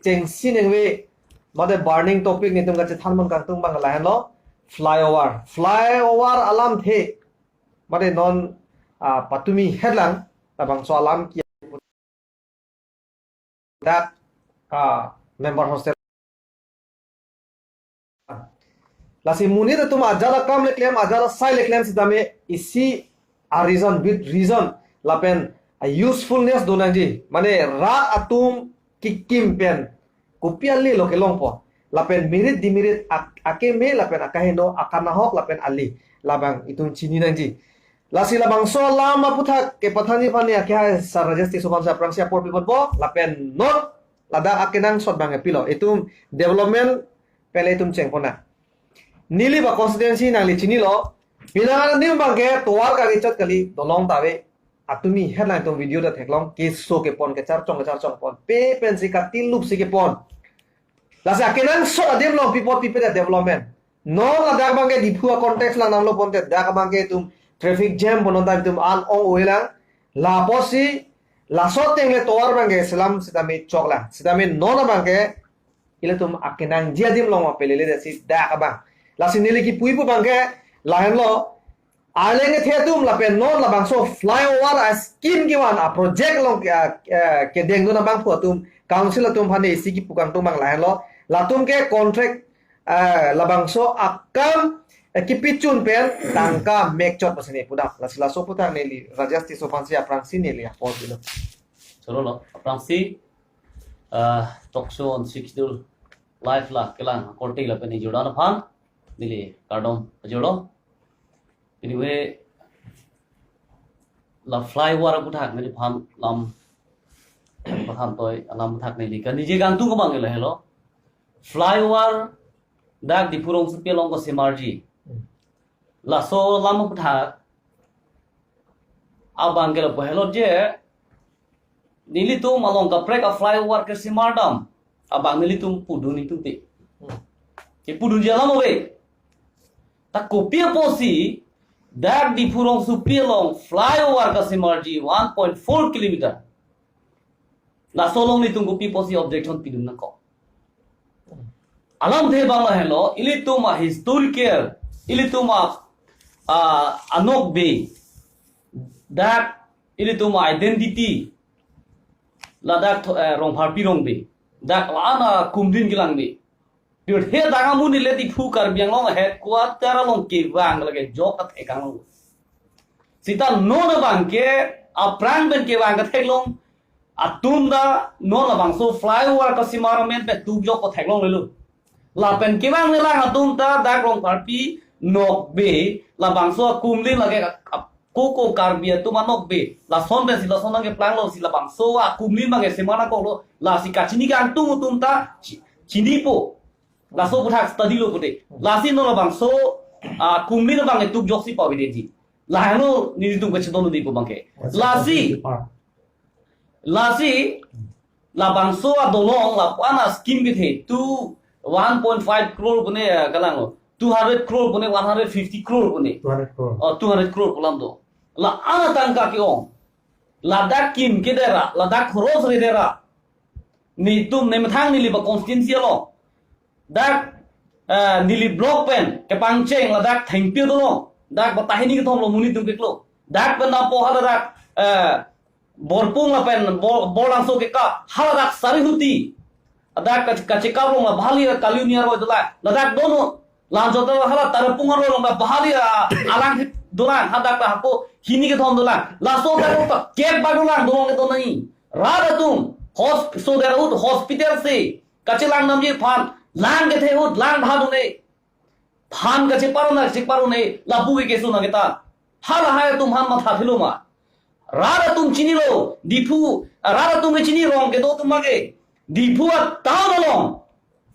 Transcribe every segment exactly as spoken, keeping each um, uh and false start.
kechengsi nengve, mate burning topic netum kachethan pon kangtung abang lahenlo, flyover. Flyover alamthe, mate non, ah, patumi headline, labangso alam ke dak, ah, member hostel. Lasi monit atum ajat akam le klem, ajat asai le klem sitame isi a reason, with reason, lapen a usefulness do nangji. Mane rat atum kekim pen kopi ale lo kelongpo. Lapen merit demerit ak-, akeme lapen akaheno, akanahok lapen ale, labang itum chini nangji. Lasi labangso alam aputhak kepathanji aphan ne akehai Sir Rajesh Tisso aphan si aphrangsi apor pipotpo, lapen non ladak akenangsot abang pilo. Itum development pen le itum cheng pon nang. Neli ba constituency nangli chinilo. Penang anim abangke tovar kari chot kali, dolong ta ave. Atumi headline atum video ta theklong, keso kepon, kecharchong kecharchong pon. Pe pensi katilup si kepon. Lasi akenangsot adim along pi apot pipe ta development. Non ladak abangke Diphu a context lang namlo ponte, dak abangke itum traffic jam pon non ta itum an ong oi lang. Lapusi laso ateng le tovar abangke selam sitame choklang. Sitame non abangke ilitum akenangji adim along ma pelele dasi dak abang. Lasi neli kipuji pu abangke lahenlo, arleng kethe atum lapen non labangso flyover a scheme kevan a project along ke, eh, kedengdun abangphu atum, council atum aphan ne isi kipu kangtung abang lahenlo. Latum ke contract, eh, labangso akam, eh, kipachun pen tangka mekchot pasene pudam. Lasi laso aputhak neli Rajesh Tisso aphan si aphrangsi neli apor pilo. Cholo lo, aphrangsi, ah, talk show on Sixth Schedule live la kelang akorte lapen ingjirdan aphan neli kardom pajirlo. Anyway, la flyover aputhak neliphan lam pathan toi alam aputhak neli kaningje kangtung abangke lahelo. Flyover dak Diphu rongsopi along kasemarji. Laso alam aputhak abangke lapu helo je, nelitum along kaprek a flyover kesemar dam abang nelitum pudun itum te. Hmm. Kepudunji alam ave. Ta kopi apotsi dak Diphu rongsopi along flyover kasemarji one point four kilometer. Laso along nelitum kopi apotsi objection pidun nangkok. Alamthe abang lahelo, ilitum a historical, ilitum a, ah, anokbe, dak ilitum a identity, ladak tho-, eh, Rongpharpi Rongbe, dak la-an a Kumlin kelangbe. Pirthe dak amonit le Diphu Karbi Anglong headquarter along kevang lake jok athekang long. Sita non abangke aphrang pen kevang ketheklong atum ta non labangso flyover kasemar amen pen tukjok ketheklonglelo. Lapen kevanglelang atum ta dak Rongpharpi nokbe, labangso Kumlin lake a-, a-, koko Karbi atum anokbe. Lason pensi lason nangkeplanglo si labangso a Kumlin abangke semar nangkoklo. Lasi kachini kangtung atum ta chi-, chinipo. Laso aputhak study lo pute. Lasi non labangso a Kumlin abangke tukjoksi pavedetji. Laheno nelitum kachetongdunji pu abangke. Lasi, lasi labangso a dolong lapu-an a scheme kethe tu one point five crore pune, eh, kalanglo. Two hundred crore pune, one hundred fifty crore pune. Two hundred crore. Oh, two hundred crore pu alam do. La-an atangka ke-ong. Ladak kim kedera, ladak khoros redera. Netum nemethang neli ba constituency along. Dak, eh, neli block pen kepangcheng ladak Thengpi adolong. Dak ba tahini kethom lo monit atum keklo. Dak pen dampo haladak, eh, Borpung lapen Bor-, Borlangso keka haladak Sarihuti. Dak ka-, kachekap along la bahali kaliuniar oi dolang. Ladak dono Lanjot ta hala Tarapung arlo along ta bahali a-, alang dolang, hadak ta hako hini kethom dolang. Laso ta kok ta kep ba dolang, dolong kedo nai. Rat atum, hos-, so der ahut hospital si kachelang damji aphan, lang kethe ahut, lang bha do-an-e. Phan kachepar nang, chepar un-e, lapu ke keso nang kita. Halahai atum aphan matha thilo ma. Rat atum chinilo, Diphu, rat atum ke chini rong kedo atum abangke. Diphu a town along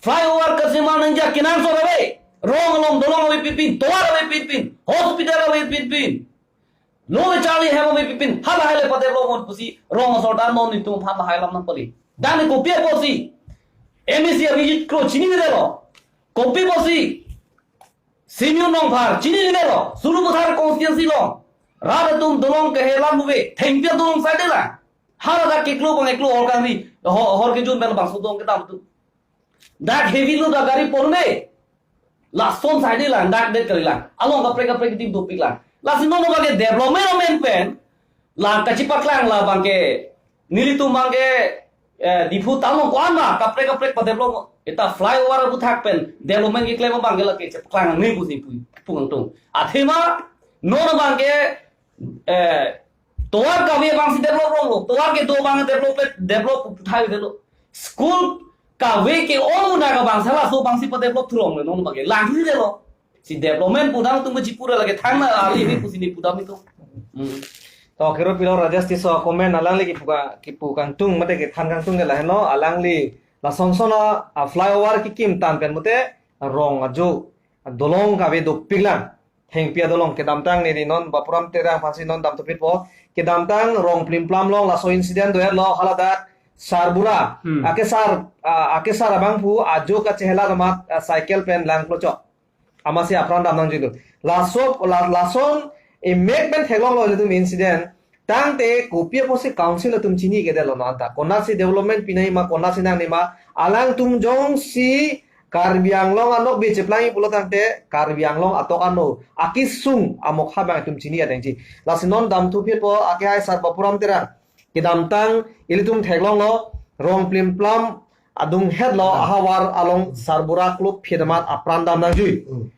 flyover kasemar nangji akenangsot ave. Rong along dolong avepinpin, tovar avepinpin, hospital avepinpin. Lo kecharli ahem avepinpin. Halahai le padevelop un pusi rong asor ta non netum aphan lahai alam nangpali. Dak ne kopi apotsi M A C Abhijit Kro chinivedetlo. Kopi apotsi Senior Nongphar chinivedetlo, Sarupathar constituency along. Rat atum dolong kehe alam ave, Thengpi adolong side lang. Haladak keklo abang eklo hor kangri, ho-, hor kejun pen bangso dong kedam atum. Dak heavy load agari pon un-e. Lason side lang, dak det kali lang. Along kaprek kaprek kedim dopik lang. Lasi non abang ke development amen pen. Lang kachipaklang la abang ke. Nelitum abang ke, eh, Diphu town along ko-an ma, kaprek kaprek padevelop. Eta flyover aputhak pen. Development keklem abang ke lake chepaklang ni pusi pu, pu kangtung. Athema, non abang ke, eh, tovar kave abangsi develop longlo. Tovar kedo abang develop, develop puthai delo. School kave ke-ong un-e abang sala so abangsi padevelop thu longlo non abang ke. Lang thi delo. Si development pu nangtum kachipura lake thang na ali ni pusi ne pudam itu. Hmm. To kero pilo Rajesh Tisso comment alangli kipu ka, kipu kangtung mate kethan kangtung ke lahenlo, alangli lason son a, a flyover kekim tang pen mate rong ajo dolong kave dopik lang. Thengpi adolong kedamtang neli non Bapuram Terang aphansi non damthu phitpo. Kedamtang rong plimplam long laso incident do-etlo haladak Sarbura. Hmm. Akesar, ah, akesar abangphu ajo kachehelat amat, ah, cycle pen lang klochok. Amatsi apran dam nangjuilo. Laso, la, lason emek pen theklonglo ilitum incident. Tangte kopi apotsi council atum chini kedetlo non anta. Konatsi development pinangji ma, konatsi nangne ma. Alangtum jongsi Karbi Anglong anokbe cheplangji pulo tangte Karbi Anglong atok ano akesung amokha abang itum chini atengji. Lasi non damthu phitpo akehai sar Bapuram Terang. Kedamtang ilitum theklonglo rong plimplam adung hetlo, ah, ahavar along Sarbura klop phit amat apran dam nangjui. Hmm.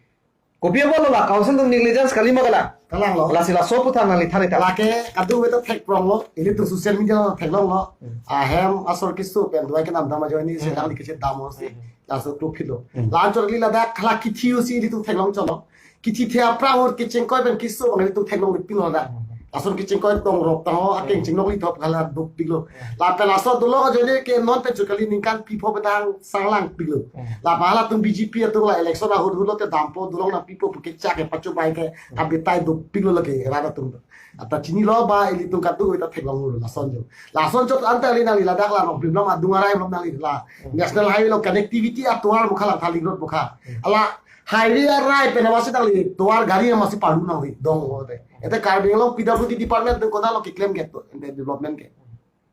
Kopi apotlo la council atum negligence kali ma kalang? Kalanglo. Lasi laso aputhak nangli than-ik tha. Lake kadokave ta thekpronglo, ilitum social media along theklonglo. Hmm. Ahem asor keso pen duai kenam dam ajoine si, hmm, alangli kechedamlo si. Hmm. Laso klop phitlo. Hmm. La anchot kali ladak hala kithi usi ilitum theklong chotlo. Kithi the aphrang ahut kechengkoi pen keso abang ilitum theklongpinlo ladak. Hmm. Lason kechengkoi tongrok tangho, akeng, hmm, chenglok lithop hala dopiklo. Hmm. Lapen laso dolong ajoine ke non pen chot kali ningkan phli pho petang sanglangpiklo. Hmm. Lapen halatum B J P atum la election ahut hut lote dampo dolong nangpipo pu kechak ke pachobai ke, hmm, kabetai dopiklo lake rat atum. Anta chinilo ba ilitum kadokave ta theklonglo lason jo. Lason chot anta li nangli ladak la rong plimplam adung arai malom nangli la. Hmm. National highway along connectivity atovar mukha lang Thar Link Road mukha. Hmm. Hala highway arai pen amatsi nangli tovar gari amatsi parlu nangli dong hote. Ete Karbi Anglong P W D department atum konatlo keklem ke to, ente development ke.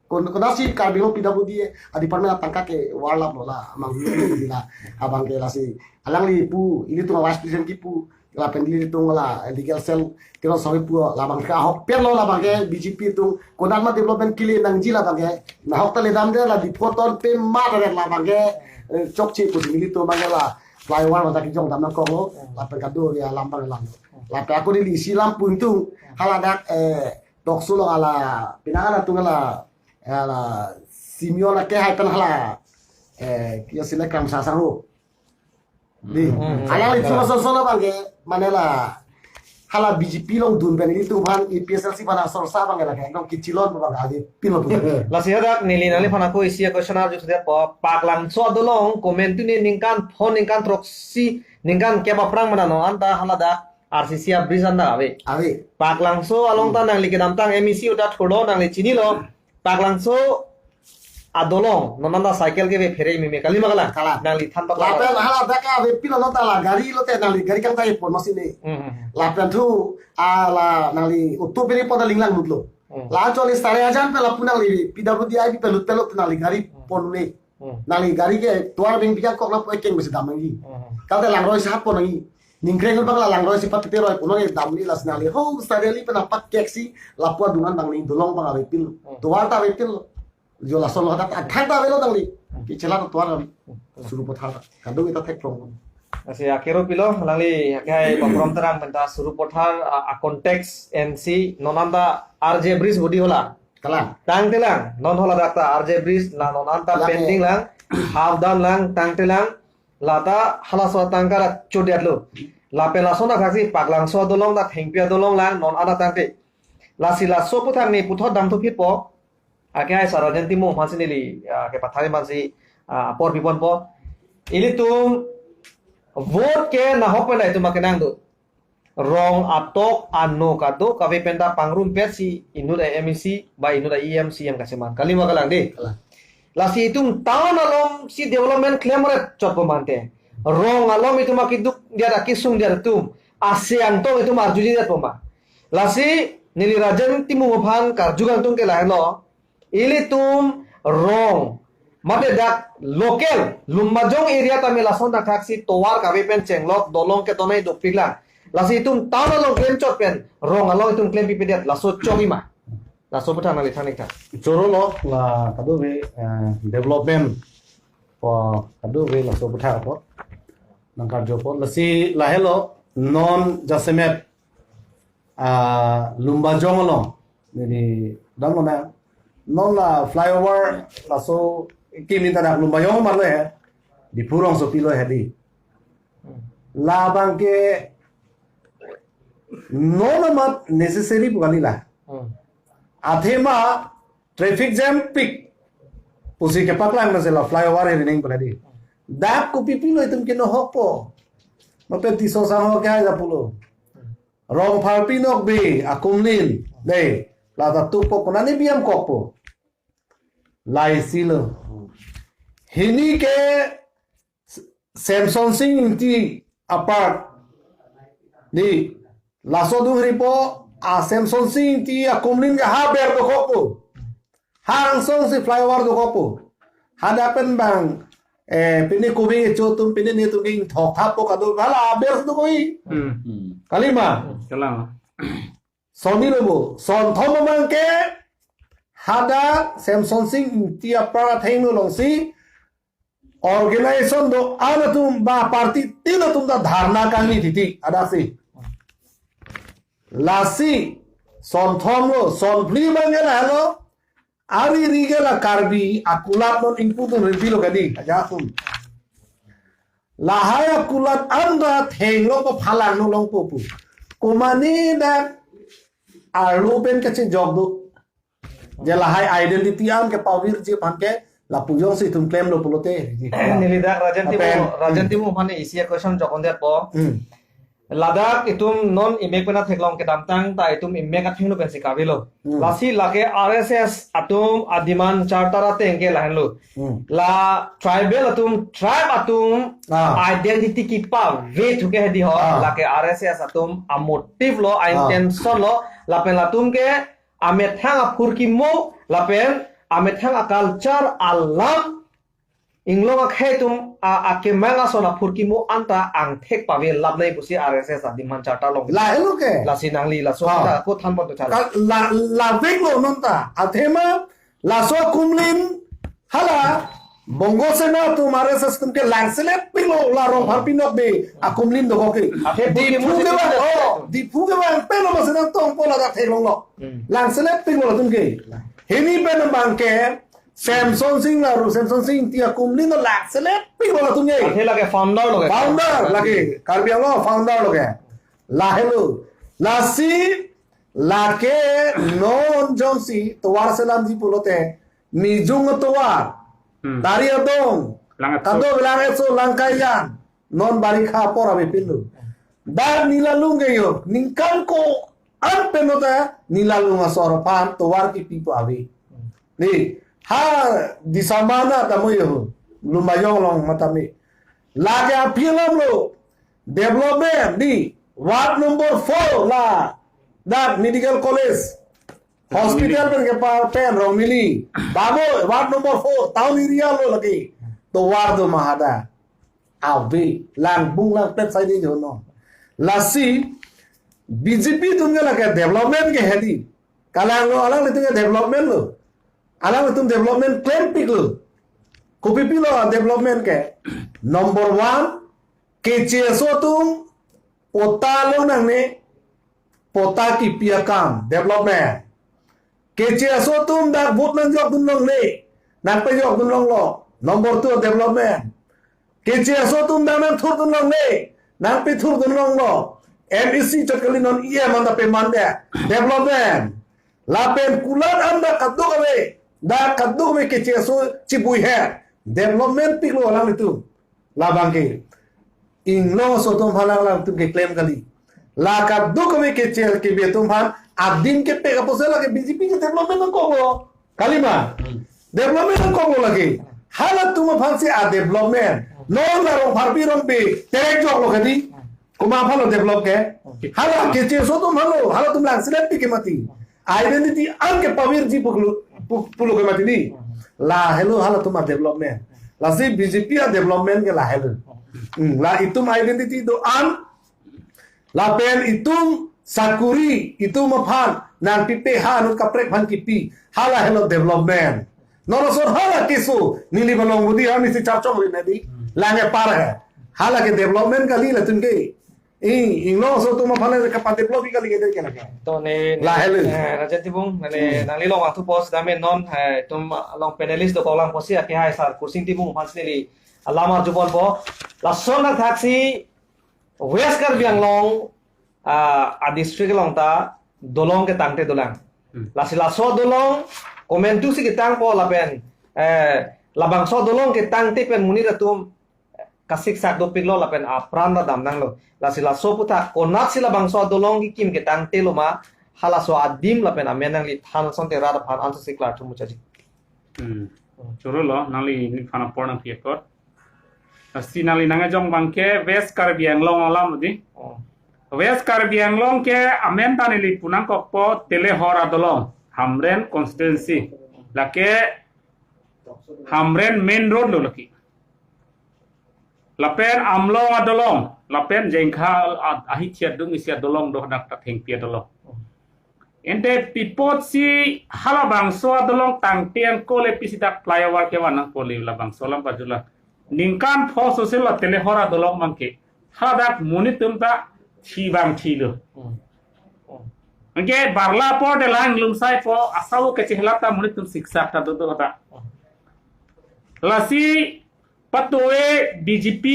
Kon-, konatsi Karbi Anglong P W D a department atangka ke warlaplo la, amang hulu la, abang ke lasi, alangli pu, ilitum vice president kipu, lapen ilitum la legal cell, kilo soi pu, labang ke ahok pen lo labang ke B J P atum, konat ma development kili nangji labang ke, nahok ta ledamde la Diphu town pema ta labang ke, eh, chokche pusi ilitum abang ke la, flyover mata kejong dam nangkoklo, lapen kado ya lam abang lam. Lapen ako neli isi lam pu ingtung, haladak, eh, tokso lo hala, pinang hala tung hala, hala, Simeon akehai pen hala, eh, kio sile Kramsa Sangho. Di, hmm, hmm, hala hmm, ilitum hmm. Asonson abang ke, mane la, hala B J P along dun pen ilitum aphan, A P H L C aphan asor sa abang ke lake, ekdom kechilon abang ke, ave pinlo pu. Lasi hadak neli nangliphan ako isi a-question arju sudetpo, Paklangso adolong, comment tu ne ningkan pho ningkan throksi, ningkan kep aphrang mana non anta haladak, R C C a-bridge anta ave. Ave. Paklangso along ta, hmm, nangli kedamtang M A C ahut ta thurlo nangli chinilo. Paklangso adolong, non anta cycle keve phere meme kali ma kalang? Kalang. Nangli than paklang. Lapen haladak avepinlo ta la gari lote nangli gari kangtai pon masi ne. Hmm, hmm, hmm. Lapen thu, a la nangli auto beri pon ta linglang lutlo. Hmm. La anchot li sare ajan pen lapu nangli P W D I B pen lut pen lo nangli gari, hmm, pon ne. Hmm. Nangli gari ke tovar beng biang kok lapu ekeng besi dam nangji. Hmm. Kalte langroi si hat pon nangji. Ningkreng abang la langroi si pat te roi pon nangji dam ni lasi nangli. Ho, sare ali pen apak kek si lapu adung an nangli dolong abang avepin. Hmm. Tovar ta avepinlo. Jo lason lo hadak athak ta avelo nangli. Hmm. Kechelat tovar kami. Hmm. Sarupathar ta. Kadokave ta thekprong. Lasi akero pilo, alangli akehai Bapuram Terang pen ta Sarupathar a, a-context M C non anta R J bridge bodi hala. Kalang. Tangte lang, non haladak ta R J bridge la non anta, lake, pending lang, half dam lang, tangte lang, lata halaso atangka la chodetlo. Lapen lason athaksi Paklangso adolong ta Thengpi adolong lang, non anta tangte. Lasi laso aputhak ne puthot damthu phitpo. Akehai sar Rajen Timung aphansi neli, ah, kepathari aphansi, ah, apor piponpo. Ilitum vote ke nahok pen itum akenang do. Rong atok ano kadokave pen ta pangrumpet si inut a-M A C ba inut a-E M C yang kaseman. Kali ma kalang de. Kalang. Lasi itum town along si development klemret chotpo mante. Rong along itum akeduk dia akesung dia atum. Ase angtong itum arjuji detpo ma. Lasi neli Rajen Timung aphan karju kangtung ke lahenlo. Ilitum rong, mate dak local Lumbajong area tame lason thakthak si tovar kave pen chenglok, dolong kedonai dopiklang. Lasi itum town along klem chot pen rong along itum klem pipedet, laso chok ima. Laso aputhak nangli than ik tha. Choro lo, la kadokave, eh, development ko kadokave laso aputhak apot nangkarjo apot. Lasi lahelo, non jasemet, ah, Lumbajong along. Neli dam lo na. Non la flyover laso kimi ta dak Lumbajong ma lo he. Diphu rongsopi lo he di. Labang ke non amat necessary pu kali la. Hmm. Athema traffic jam pik pusi kepaklang na sela flyover he ning pala di. Dak kopi pilo itum kenohok po. Mape Tisso Sangho ke hai da pulo. Rongpharpi Nokbe akumlin. Dei, lata tukpo konane biam kokpo. Laisi lo. Hini ke Semsonsing Ingti apar. Di, laso adung hripo, a Semsonsing Ingti akumlin ke ha ber dokokpo. Ha angsong si flyover dokokpo. Hadak pen bang, eh, pini kuving echo atum, pini netum ke ingthok thappo kado, hala aber dokok-i. Hmm. Kali ma? Kalang. Sonni lo bo, sonthom abang ke, hadak Semsonsing Ingti apar athengno alongsi, organization do-an atum ba party tin atum ta dharna kangni titi, hadak si. Lasi, sonthom lo, sonphli abang ke lahelo, ari ri ke la Karbi akulat non ingpu dun rinti lo kadi, aja atum. Lahai akulat anta thenglok pa phalangno longpo pu. Komane dak arlo pen kachejok do. Je lahai identity an kepavirji aphan ke lapu jongsi itum klemlo pulote. Neli dak Rajen Timung, Apen, Rajen hmm. Timung aphan isi a-question jokon detpo. Hmm. Ladak itum non imek pen atheklong kedamtang ta itum imek athengno pensi kavelo. Hmm. Lasi lake R S S atum a-demand charter ateng ke lahenlo. Hmm. La tribal atum, tribe atum, ah, identity kipave thu ke hedi ho. Ah. Lake R S S atum a-motive lo, ah, a-intention lo, lapen latum ke amethang aphurkimo, lapen amethang a-culture alam, inglong akhei atum a, akemang ason aphurkimo anta angthek pave lap nai pusi R S S a-demand charter along. Lahelo ke. Lasi nangli laso, ah, ta ko than pon to chala. Ka-, la, laveklo non ta. Athema laso akumlin hala Bongo Sena atum R S S atum ke langselet piklo la Rongpharpi Nokbe akumlin dokok ke. Akhei Diphu aphurkimo ke bang, atum. Oh, Diphu ke bang pen lo masena tongpo ladak theklonglo. Hmm. Langselet piklo latum ke. Hini pen abang ke Semsonsing la ru, Semsonsing Ingti akumlin no langselet piklo latum ke. Akhei lake founder lo ke. Founder lake, Karbi Anglong founder lo ke. Lahelo. Lasi lake non jongsi tovar selamji pulote, Nijung atovar, hmm, Tari Adong, Langethso, kado Langethso, Langkaijan, non barikha apor avepinlo. Dak Nilalung ke jo, ningkan ko-an pen ta Nilalung asor aphan tovar kipipo ave. Di, ha Disamana tame jo, Lumbajong along ma tame. Lake aphi alam lo, development di, ward number four la, dak medical college, hospital pen kepar pen Rongmili. Babo, ward number four, town area lo lake. Tovar do ma hadak. Ave, lang bung lang pet sai di jono. Lasi, B J P atum ke lake development ke hedi. Kalang lo, alanglitum ke development lo. Alanglitum development klempiklo. Kopi pilo development ke. Number one, K C S O atum patta longnangne, patta kipi akam, development. K C S O atum dak vote nangjokdun longle, nangpejokdun longlo. Number two, development. K C S O atum dak nangthurdun longle, nangpethurdun longlo. M A C chot kali non E M anta pemande. Development. Lapen kulat anta kadokave, dak kadokave K C S O chibuihe. Development piklo alanglitum. Labang ke. Inglong aso atum aphan alangtum keklem kali. La kadokave K C S O atum aphan adim kepek apotsi lake B J P ke development nangkoklo. Kali ma? Hmm. Development nangkoklo lake. Halatum aphansi a-development. Non la Rongpharpi Rongbe terek joklo kadi. Komat aphanlo develop ke? Hala K C S O atum aphanlo. Halatum langselet pike mati. Identity an kepavirji puklo. Pu-, pulo ke mati ni. Lahelo halatum a-development. Lasi B J P a-development ke lahelo. Hmm, la itum identity do-an. Lapen itum sakuri, itum aphan nangpipe ha anut kaprek aphan kipi. Halahelo development. Norosor hala keso, neli malong budi ha nisi charchok ri nadi. Lang epar he. Hala ke development kali latum ke. Ing, ingno so atum aphan le kapa-develop kali ke de ke lake. To ne, ne, Lahelo. eh, Rajen Timung, ne, Hmm. nangli long athu post dame non, eh, itum along panelist dokoklang pusi ake hai sar Kursing Timung aphan si neli alam arjupon po. Lason athaksi West Karbi Anglong, ah, a-district along ta dolong ketangte dolang. Hmm. Lasi laso dolong komantusi ketangpo lapen, eh, labangso dolong ketangte pen monit atum kasiksak dopiklo lapen apran ta damnanglo. Lasi laso aputhak konatsi labangso adolong kekim ketangtelo ma, halaso adim lapen amen nangliphan asonte rat aphan ansose klarthu muchotji. Hmm. Chorolo, nangli neliphan apor nangpi apot. Lasi nangli nangkejong abangke West Karbi Anglong alam di. Oh. West Karbi Anglong ke amen ta neli punangkokpo Telehor adolong, Hamren constituency. Lake Hamren main road lo lake. Lapen Amlong adolong, lapen Jengkha a-, ahithi adung isi adolong do hadak ta thengpi adolong. Ante pi apotsi halabangso adolong tangte angko le pisi dak flyover kevan nangpo le labangso alam pajula. Ningkan pho sose la Telehor adolong abangke. Hadak monit atum ta thi abang thilo. Hmm. Hmm. Anke barla apor de lang lungsai po asau kechehla ta monit atum siksak ta dodo ta. Hmm. Lasi patuve B J P,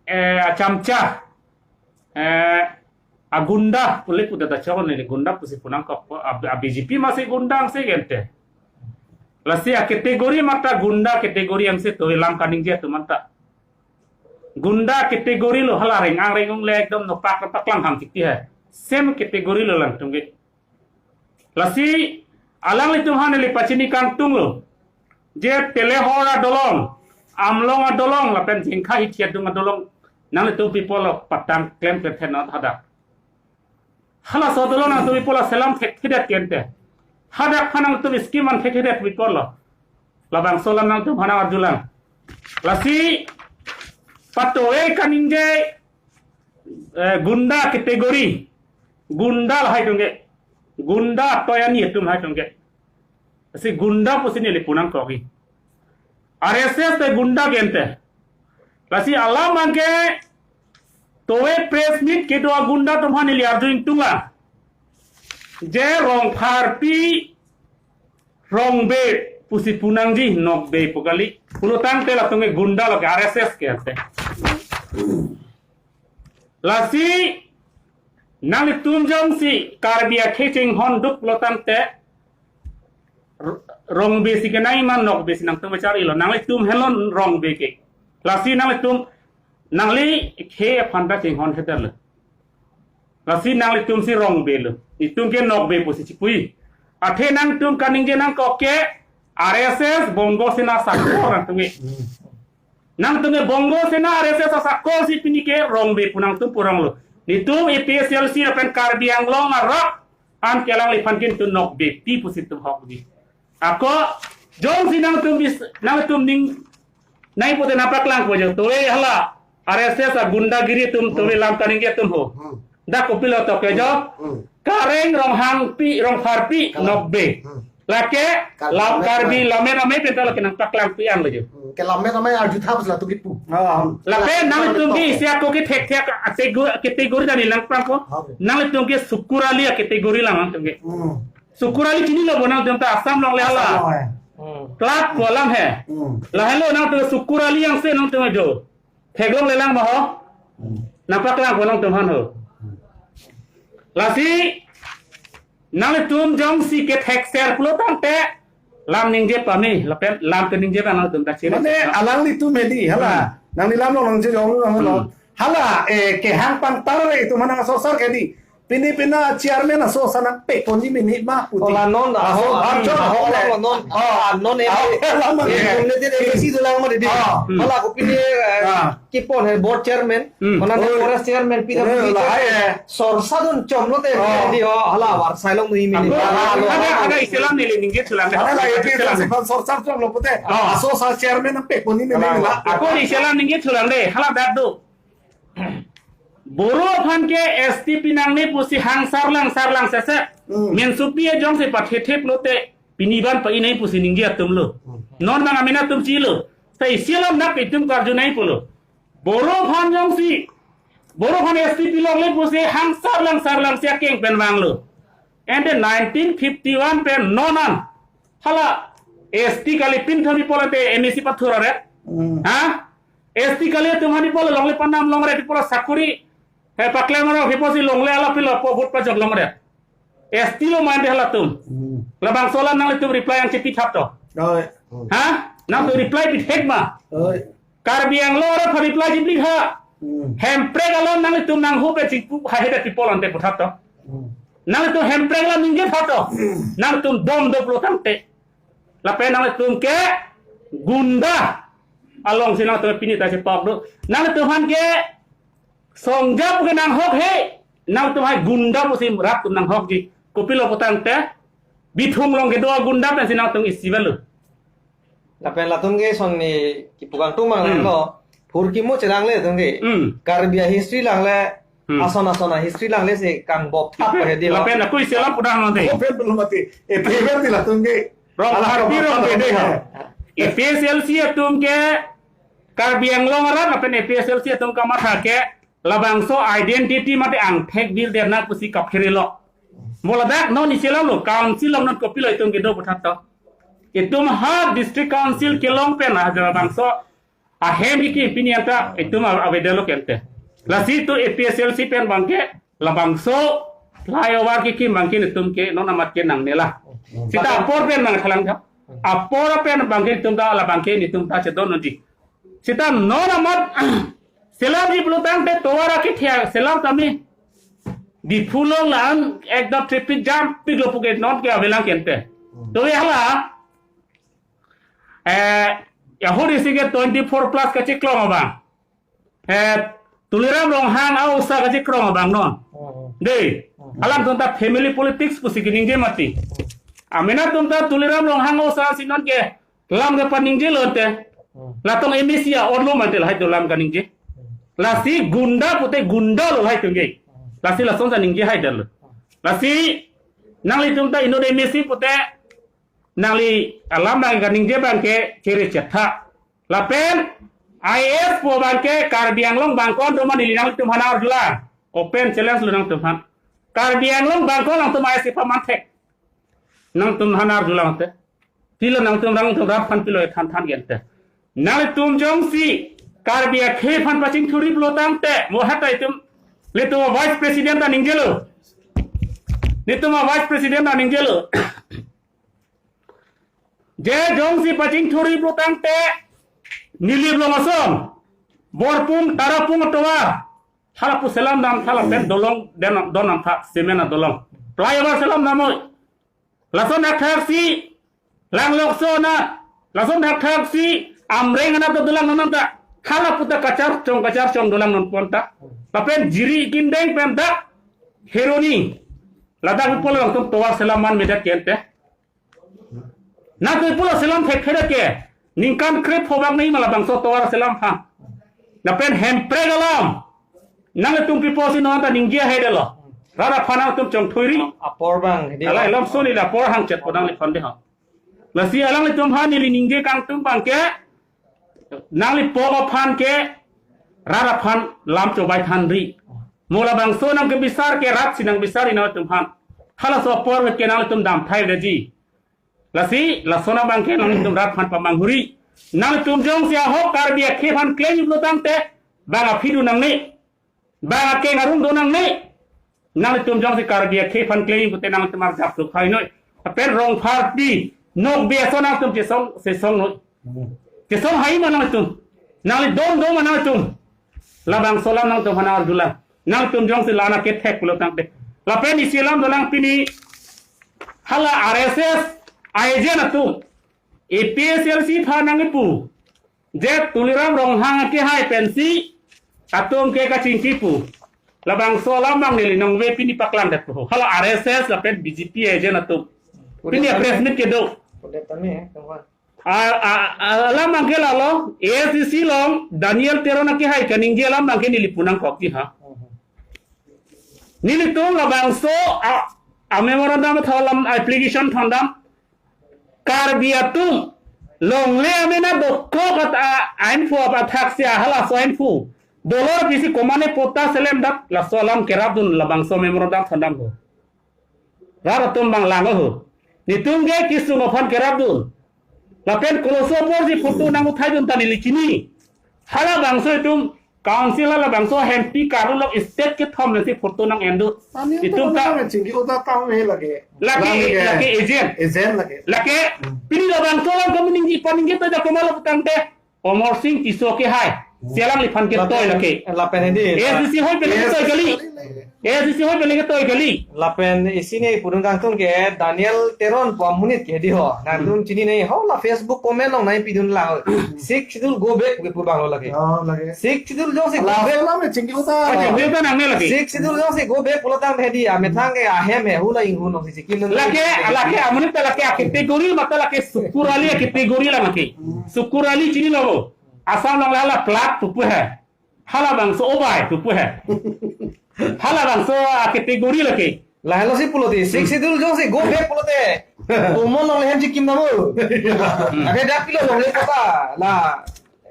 eh, achamcha, eh, agunda, pule kuda ta choro neli gunda pusi punangkokpo, a, a-B J P masi gunda angse ke ante. Lasi a-category mata gunda category angse tuve lam kaningje atum anta. Gunda category lo hala reng-ang reng-ung le ekdom nopak paklang ham tikti hai. Same category lo langtum ke. Lasi alanglitum aphan neli pachini kangtung lo. Je Telehor adolong, Amlong adolong, lapen Jengkha hithi adung adolong, nanglitum pi apotlo patang klem klemthe non hadak. Halaso adolong nangtum pi apotlo selam thekthedet ke ante. Hadak aphan nangtum scheme an thekthedet pi apotlo. Labangso alam nangtum aphan nang arjulang. Lasi patuve kaningje, eh, gunda category. Gunda lahai atum ke. Gunda toyani atum lahai atum ke. Lasi gunda pusi neli punangkokji. R S S te gunda ke ante. Lasi alam abangke tuve press meet kedo agunda atum aphan neli arju ingtung la. Je rong pharpi rongbe pusi punangji, nokbe pu kali. Pulotangte latum ke gunda lo ke, R S S ke ante. Lasi nanglitum jongsi Karbi akhei chinghon duk pulotangte r-, rongbe si kenai ma nokbe si nangtum charilo. Nanglitum henlo rongbe ke. Lasi nanglitum nangli khei aphan ta chinghon heter lo. Lasi nanglitum si rongbe lo. Itum ke nokbe pusi chipuji. Athe nangtum kaningje nangkok ke R S S Bongo Sena asakor nangtum ke. Nangtum ke Bongo Sena R S S asakor si pini ke rongbe pu nangtum purong lo. Netum A P H L C lapen Karbi Anglong arat an ke alangliphan ke netum nokbepi pusi netum hokji. Ako jongsi nangtum bis-, nangtum ning nai pute nangpaklang po jo. Tuve hala R S S agundagiri atum, tuve lam kaningje atum ho. Hmm. Dak kopilo toke jo. Hmm. Kareng Ronghangpi, Rongpharpi, Kalang. Nokbe. Hmm. Lake, Kar-, lam Karbi, Lamet Amei pen ta lake nangpaklangpi an lo jo. Hmm. Ke Lamet Amei arjutha pusi latum kipu. Oh. Lapen nangtum ke isi ako ke thekthek category, category ta neli nangpaklang ko. Okay. Nangtum ke Sukur Ali a-category lang nangtum ke. Hmm. Sukur Ali chinilo bo nangtum ta Assam along le hala. Assam along, eh. Hmm. Club ko alam he. Hmm. Lahelo nangtum Sukur Ali angse nangtum do. Theklong lelang ma ho. Hmm. Nangpaklang ko nangtum aphan ho. Hmm. Lasi nanglitum jongsi kethekser pulotangte lam ningje pame, lapen lam keningje abang nangtum ta chiri. Mane alanglitum hedi, hala. Hmm. Nangli lam along nangcherong along. Hmm. Hala, eh, kehang pangtar re itum aphan nang asosar ke di. Pini pina chairman aso ason nangpek ponji mini ma puti. Oh, la non da. Aso, ho, ah, aso, chot, ho, ho, la, la non. Ah. Ah, non, eh, ah, la, la, eh, eh, nominated M A C dolang ma didi. Ah. Hala ko pini, eh, ah, kepon he board chairman. Hmm. Mana de, oh, forest chairman, P W D, oh, la, chairman. Eh. Sorsa dun chomlo te, ah, didi ho, hala war sailong nui mini. Ako, ah, ada, ada iselam neli ningje chulang de. Ada la, eh, iselam de. Sorsa chomlo pute. Ah. Aso ason chairman nangpek ponji mini la. Ako iselam ningje chulang de. Hala dak do. Boro aphan ke S T pinangne pusi hang sarlang sarlang sese. Hmm. Mensupi ajong si pathethe pulote pini ban pa-inai pusi ningje atum lo. Hmm. Non bang amin atum chilo. Sai sialam nak itum karju nai pulo. Boro aphan jongsi, Boro aphan S T pilongle pusi hang sarlang sarlang si akeng pen vanglo. And then nineteen fifty-one pen non an. Hala S T kali pinthon pi pulote M A C pathur aret. Hmm. Ha? S T kali atum aphan pi pulo longle panam longre pi pulo sakuri. He paklem aro pi pusi longle ala pilo po vote pajok longre. S T lo mande halatum. Hmm. Labangso alam nanglitum reply nangchepithap to. Oi. Ha? Nangtum reply pithek ma. Oi. Karbi Anglong arat aphan reply chepli ha. Hmm. Hemprek along nanglitum nanghope chingpu ha hede people ante puthap to. Hmm. Nanglitum hemprek along ningje thap to. Hmm. Nangtum dom doplo tangte. Lapen nanglitum ke gunda alongsi nangtum pini ta chepok do. Nanglitum aphan ke songjap ke nanghok he. Nangtum hai gunda pusi rat atum nanghokji. Kopilo putangte Bithung along kedo gunda pensi nangtum isi velo. Lapen latum ke son ni kipu kangtung mang, hmm, lo. Phurkimo chelangle atum ke. Hmm. Karbi a-history langle, hmm, ason ason a-history langle si kangbop thap he di lo. Lapen ako iselam pudah mati. Open belum mati. Eh, prevent di latum ke. Rong ala parti rong bede ha. A P H L C atum ke Karbi Anglong arat lapen A P H L C atum kamatha ke labangso identity mate angthek birder nang pusi kaphere lo. Mo ladak non iselam lo, council along non kopilo itum kedo puthap to. Itum ha district council kelong pen ha labangso ahem kekim pini anta itum a-, avedetlo kente. Lasi itum A P H L C pen abangke labangso flyover kekim abangke itum ke non amat ke nangne la. Sita apor pen nangthalang tha. Apor pen abangke itum ta labangke itum ta chedon nonji. Sita non amat selamji pulotangte tovar akethe selam tame. Diphu along la-an ekdom traffic jam pik lo puke non ke avelang kente. To hala, eh, ahut isi ke twenty-four plus kacheklong abang. Eh, Tuliram Ronghang a-osa kachekrong abang non. Hmm. Dei, hmm, alangtum ta family politics pusi keningje mati. Amin atum ta Tuliram Ronghang a-osa si non ke lam kepaningjelo te. Hmm. Latum M A C a-orlo mate lahai do lam kaningje. Hmm. Lasi gunda pute gunda lo lahai atum ke. Hmm. Lasi lason ta ningje haidetlo. Hmm. Lasi nanglitum ta inut M A C pute nangli alam abang kaningje abangke chere chetha. Lapen I S pu abangke Karbi Anglong bangkon atum aphan neli nangtum aphan arjulang. Open challenge lo nangtum aphan. Karbi Anglong bangkon nangtum I S kepaman thek. Nangtum aphan arjulang te. Pilo nangtum rang tum rat aphan pilo than than gente. Nangtum jongsi Karbi akhei aphan pachingthurip lo tangte, mo hatai tum, ilitum vice president ta ningjelo. Ilitum vice president ta ningjelo. Je jongsi pachingthurip lo tangte, Nilip Long ason, Borpung, Tarapung atovar, hala pu selam dam tha lapen dolong, den, don dam tha, cement adolong. Flyover selam dam oi. Lason thakthak si, Langlokso anat, lason thakthak si, Amreng anat dolang non ta. Hala pu ta kacharchong, kacharchong dolang non pon ta. Lapen Jirikindeng pen ta, Kheroni. Ladak pu pulo nangtum tovar selam man medak kente. Nangtum pulo selam thek thek ke. Ningkan krepho bak nai ma labangso tovar selam ha. Lapen Hemprek alam. Nangtum pipo si non ta ningje haidetlo. Rat aphan nangtum chongthui ri. Apor abang, di alai apor. Lam soni la apor hangchet podang le phande ha. Lasi alanglitum aphan neli ningje kangtung abangke. Nangli pok aphan ke rat aphan lam chobai than ri. Mo labangso nangkebisar ke rat si nangbisar ri nangtum aphan. Halaso apor ke nangtum dam thai veji. Lasi, lason abangke nangtum rat aphan pamanghu ri. Nangtum jongsi ahok Karbi akhei aphan claim lo tangte, bang aphi do nangne. Bang akeng arung do nangne. Nangtum jongsi Karbi akhei aphan claim pute nangtum arjap lo khai noi. Lapen Rongpharpi, Nokbe ason nangtum chesong, chesong noi. Chesong hai ma nangtum. Nangli dom dom ma nangtum. Labangso alam nangtum aphan arjulang. Nangtum jongsi la-an akethek pulo tangte. Lapen isi alam dolang pini, hala R S S a-agent atum A P H L C aphan nangkipu, je Tuliram Ronghang akehai pensi atum ke kachingki pu. Labangso alam abang neli nangve pini paklangdet pu. Hala R S S lapen B J P agent atum. Pini press meet kedo. Pudet tame, eh, kawan. A, a, a, alam abang ke lalo, A S D C along Daniel Teron akehai kaningje alam abang ke neli pu nangkokji ha. Nelitum labangso a, a memorandum thalam, application thandam. Karbi atum longle amena dokok at a, a-info athak si halaso info dolor pisi komane pota selem dak laso alam kerapdun labangso memorandum thandam ho. Rat atum abang lang ho. Netum ke kesung aphan kerapdun. Lapen koloso apor si photo nanguthaidun ta neli chini. Halabangso itum council halabangso hempi karulok state kethom nangsi photo nang-endu. Ani itum ta ta chingki kota ta me lake. Lake, lake agent. Agent lake. Lake, pini labangso alam kamu ningje paningje ta jakomalo putangte. Omor Singh Tisso akehai. Si alangliphan ketoi lake. Lapen hedi. A S D C hoi pele ketoi kali. A S D C hoi pele ketoi kali. Lapen isi ne pudun kangtung ke Daniel Teron pu amonit ke hedi ho. Nangtum chini ne ho la Facebook comment along nangpidun la. Sixth Schedule go back pu abang lo lake. Oh, lake. Sixth Schedule jongsi go back. Alam ne chingki kota. Ache, dia ta nangne lake. Sixth Schedule jongsi go back pulo tangte hedi amethang ke ahem he hula inghun si. Lake, lake, amonit ta lake a-category mate lake Sukur Ali a-category la lake. Sukur Ali chinilo. Assam along la la plat pupu he. Halabangso obai pupu he. Halabangso a-category lake. Lahelo si pulote, Sixth Schedule jongsi go back pulote. Tomon along le hem chikim namo. Ake dak pilo along le kota. La.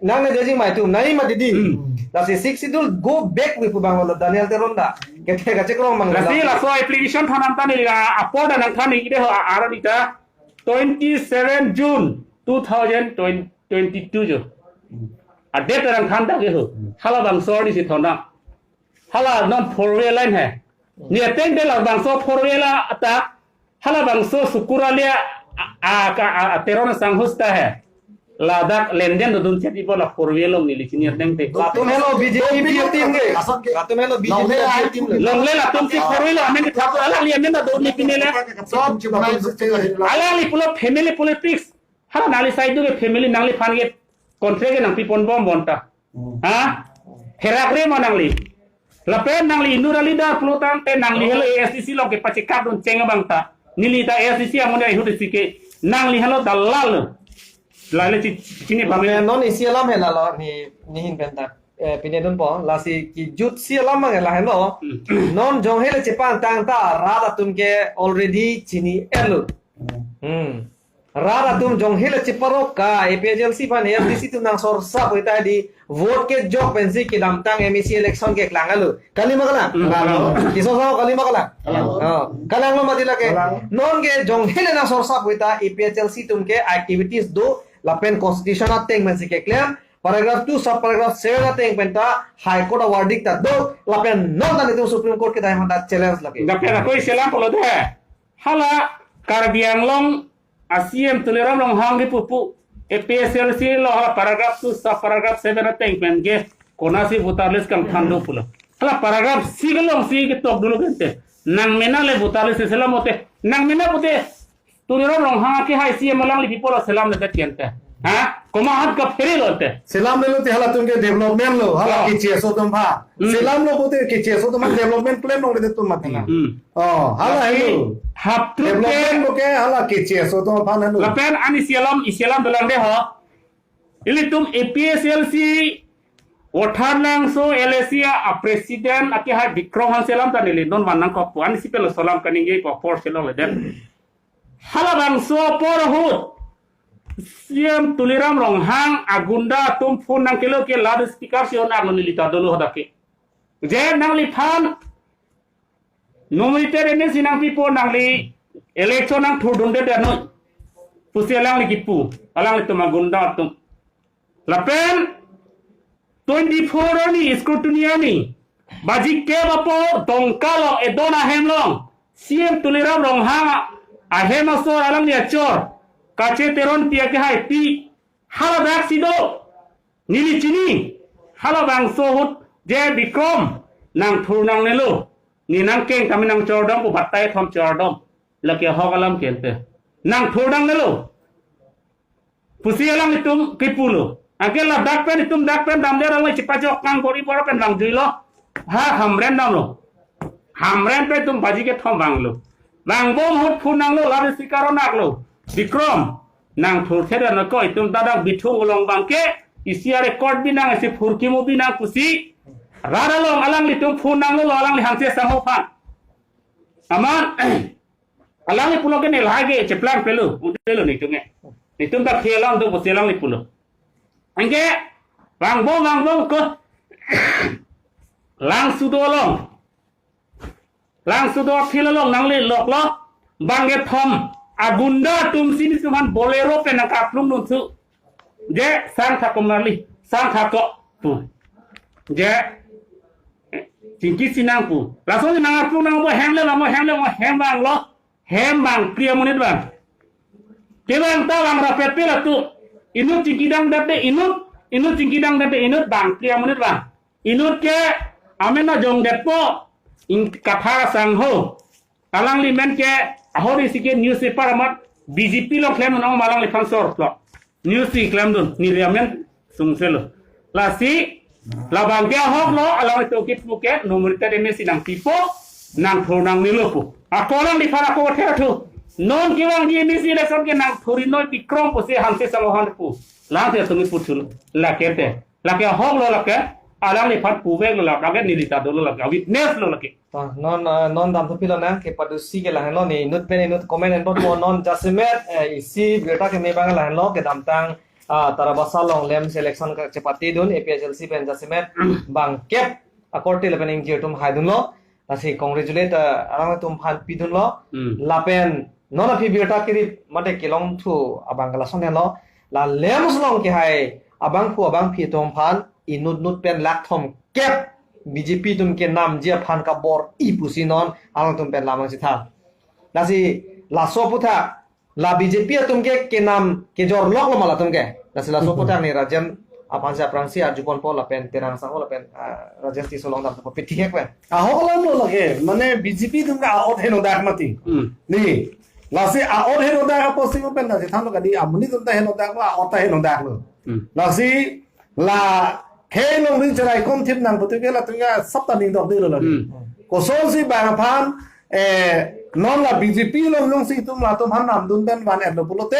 Nangne jajing mai tu, nai ma didi. Hmm. Lasi Sixth Schedule go back pu abang lo Daniel Teron ta. Kete kachekrong mang. Lasi laso application thanam ta neli la apor ta nangthan neli de ho a-, aron ita twenty-seven June two thousand twenty-two jo. A-date ta nangthan dak ke ho. Halabangso arni si thona. Hala non four way line he. Ne ateng de labangso four way la ata. Halabangso Sukur Ali a, a, a, a, a Teron asangho ta he. Ladak lenden dodun chet ipo la four way along neli chini ateng te. Latum helo B J P team ke. Latum helo B J P team ke. Longle latum si four way lo amen thap alangli amen ta do ni pine le. Alangli pulo family politics. Hala nangli side ke family nangliphan ke contract ke nangpiponbom bonta. Hmm. Ha? Herak re ma nangli. Lapen nangli inut a-leader pulo tangte nangli helo A S D C along kepachekatdun cheng abang ta. Neli ta A S D C amonit ahut si ke nangli helo dalal. Lale chi, chini pame. Lapen non isi alam hela lo ni, nihin pen ta. Eh, pine dunpo, lasi kejut si alam abang hela helo. Hmm. Non jong hele chepangtang ta rat atum ke already chini-et lo. Hmm. Rat atum jong hele cheparok ka A P H L C aphan A S D C atum nangsorsa pu ta di vote kejok pensi kedamtang M A C election keklang alo. Kali ma kalang? Hmm, kalang. Kiso sao kali ma kalang? Kalang. Oh, kalang lo mati lake. Kalang. Non ke jong hele nangsorsa pu ta A P H L C atum ke activities do lapen constitution ateng pensi keklem. Paragraph two, sub paragraph seven ateng pen ta High Court a-verdict ta do lapen non ta netum Supreme Court kedai aphan ta challenge lake. Dapat aku iselam pulo de. Hala Karbi Anglong a-C M Tuliram Ronghang kipu pu A P H L C along hala paragraph two sub paragraph seven ateng pen ke konasi voter list kangthan do pulo. Hala paragraph six along si ketok dolo kente. Nang mena le voter list selam ote. Nang mena pute Tuliram Ronghang akehai C M alangli pipo lo selamledet kente. Ha? Komat kaphere lo te. Selamle lote halatum ke development lo, hala Oh. keche aso atum aphan. Hmm. Selam lo pute keche aso atum aphan development plan longledet atum mati. Hmm. Oh, hala Tapi helo. Haptruk ke Development lo ke hala keche aso atum aphan helo. Lapen an isi alam, isi alam dolang de ho. Ilitum A P H L C Vothatlangso L A C a-president akehai Bikrom Hanse alam ta neli non van nangkokpo, an isi pen laso alam kaningjepo apor si longledet. Halabangso apor ahut C M Tuliram Ronghang agunda atum phone nangkelo ke loudspeaker si on-aklo, neli ta dolo hadak ke. Je nangliphan nominated M A C nangpipo, nangli election nangthurdunde dano pusi alangli kipu, alanglitum agunda atum. Lapen twenty-four arni scrutiny arni baji kep apor Dongka along edon ahem along C M Tuliram Ronghang ahem asor alangli achor Kache Teronpi akehaipi haladak si do. Neli chini, halabangso ahut je Bikrom nangthur nangnelo. Ne nangkeng kami nangchordom pu batai thom chordom. Lake ahok alam kente. Nangthur nangnelo pusi alanglitum kipulo. Anke ladak pen itum dak pen damle rang chipajok kang bori bor pen vangjuilo. Ha Hamren damlo. Hamren pen itum baji kethom vanglo. Vangbom ahut phone nanglo, lari sikaro naklo. Bikrom, nangthurthe ra nangko, itum ta dak Bithung along abangke isi a-record binang, isi phurkimo binang pusi. Rat along alanglitum phone nanglo, alangli Hanse Sangho aphan. Amat, alangli pulo ke ne lahai ke cheplang pelo, udah pelo netum ke. Netum ta khei along do pusi alangli pulo. Anke, vangbom, vangbom ko. Langsudo along. Langsudo afield along nangleloklo. Bang kethom agunda atum si netum aphan Bolero pen nangkaplung dunsu. Je, sang thak komarli, sang thak ko pu. Je, chingki sinang pu. Laso nangkaplung nang bo hem le, lamo hem le, mo hem vanglo. Hem bang, pria monit bang. Kevang ta vang rapet pe latum. Inut chingki dangdet de inut, inut chingki dangdet de inut bang, pria monit bang. Inut ke amen ajongdetpo. Ing Kathar Sangho. Alangli men ke ahori si ke newspaper amat B J P along klemdun, ong malang liphan sor plok. News si klemdun, neli amen sungselo. Lasi, labang ke ahoklo, alang itu kit buket, nomor tadi mesi nangpipo, nangthur nangnelo pu. Ako alangliphan ako thek thu. Non kevang di M A C election ke nangthur noi Bikrom pusi Hanse Sangho aphan pu. Lang si atum iputhu. Lake te. Lake ahoklo lake. Alangliphan puveklo lake. Neli ta dolo lake. Witness lo lake. Ah, non, ah, non dam thupilo na, kepadusi ke lahenlo ne, inut pen inut comment enbot mo non jasemet, eh, isi birta keme abang lahenlo, kedamtang, ah, Tarabasa along LAMPS election kachepatedun, A P H L C pen jasemet, bangkep, akorte lapen ingjir atum haidunlo, lasi congratulate, ah, alanglitum aphan pidunlo, Hmm. lapen, non aphi birta kerip, mate kelong thu, abang kalason henlo, la LAMPS along kehai, abangphu abangphi atum aphan, inut nut pen lakh thomkep B J P atum kenamji aphan kabor-i pusi non alangtum pen lam nangchethang. Lasi laso aphuthak la B J P atum ke kenam kejorloklo ma latum ke. Lasi laso aphuthak ne Rajen aphan si aphrangsi arjuponpo lapen Terang Sangho lapen, ah, Rajen Tisso along dampo pithihek pen. Ahok alam lo lake, mane B J P atum ke a-ot henodak mati. Hmm. Ne, lasi a-ot henodak apotsi mo pen lasi thanlo kadi amonit atum ta henodaklo, a-ot ta henodaklo. Hmm. Lasi la khei longri cherai komthip nang putu ke latum ke sap ta ningdok dilo la. Hmm. Kosonsi bang aphan, eh, non la B J P along jongsi itum latum aphan namdun pen van-etlo pulote,